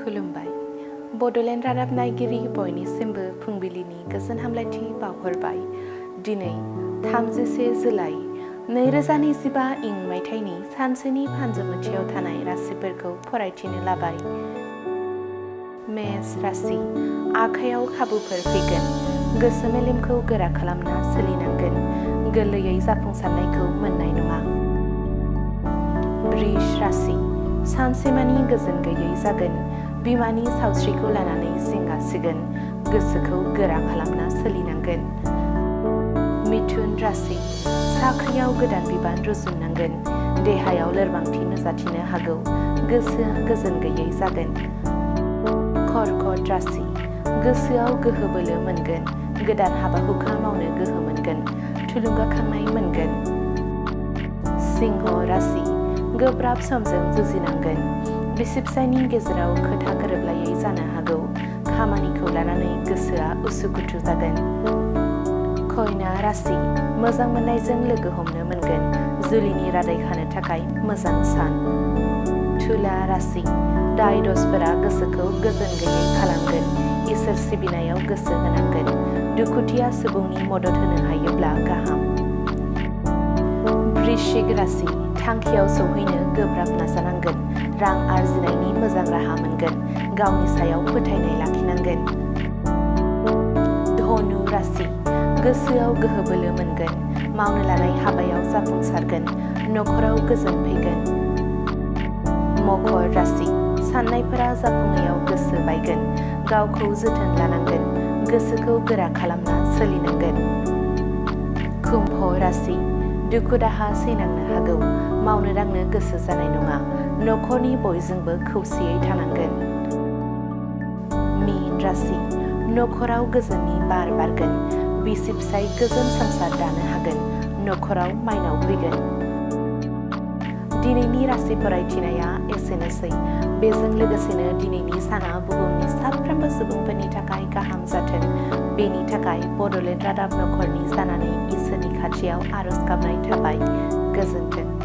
खुलुमबाय बड'लेण्ड रादाब नायगिरि बयनिसिमबो फुंबिलिनि गोजोन हामलायथि बावहरबाय। दिनै 31 जुलाइ 2025 इं मायथाइनि सानसेनि फानजामुथियाव थानाय राशिफोरखौ फरायथिनो लाबाय। मेष राशि, आखायाव खाबुफोर फैगोन, गोसो मेलेमखौ गोरा खालामना सोलिनांगोन, गोरलैयै जाफुंसारनायखौ मोननाय नङा। वृष राशि, सानसेमानि गोजोन गैयै जागोन, बिमानि सावस्रिखौ लानानै जिंगासिगोन, गोसोखौ गोरा खालामना सोलिनांगोन। मिथुन राशि, साख्रियाव गोदान बिबान रुजुननांगोन, देहायाव लोरबांथि नुजाथिनो हागौ, गोसोआ गोजोन गैयै जागोन। कर्कट राशि, गोसोआव गोहो बोलो मोनगोन, गोदान हाबा हुखा मावनो गोहो मोनगोन, थुलुंगाखांनाय मोनगोन। सिंह राशि, गोब्राब समजों जुजिनांगोन, बिसि फिसायनि गेजेराव खोथा गोरोबलायै जानो हागौ, खामानिखौ लानानै गोसोआ उसुखुथु जागोन। कन्या राशि, मोजां मोननायजों लोगो हमनो मोनगोन, जुलिनि रादाय खानो थाखाय मोजां सान। तुला राशि, दाय दसफोरा गोसोखौ गोजोन गैयै खालामगोन, इसोर सिबिनायाव गोसो होनांगोन, दुखुथिया सुबुंनि मदद होनो हायोब्ला गाहाम। वृश्चिक राशि, थांखियाव सौहैनो गोब्राब नाजानांगोन, रां आरजिनायनि मोजां राहा मोनगोन, गावनि सायाव फोथायनाय लाखिनांगोन। धनु राशि, गोसोआव गोहो बोलो मोनगोन, मावनो लानाय हाबायाव जाफुंसारगोन, नखराव गोजोन फैगोन। मकर राशि, साननायफोरा जाफुङैयाव गोसो बायगोन, गावखौ जोथोन लानांगोन, गोसोखौ गोरा खालामना सोलिनांगोन। कुम्भ राशि, दुखु दाहा सैनांनो हागौ, मावनो दांनो गोसो जानाय नङा, नखरनि बयजोंबो खौसेयै थानांगोन। मीन राशि, नखराव गोजोननि बार बारगोन, बिसि फिसाय गोजोन संसार दानो हागोन, नखराव माइनाव फैगोन। दिनैनि राशि फरायथिनाया एसेनोसै। बेजों लोगोसेनो दिनैनि साना बुहुमनि साफ्रोमबो सुबुंफोरनि थाखाय गाहाम जाथों, बेनि थाखाय बड'लेण्ड रादाब नखरनि जानानै इसोरनि खाथियाव आरज गाबनाय थाबाय। गोजोन्थों।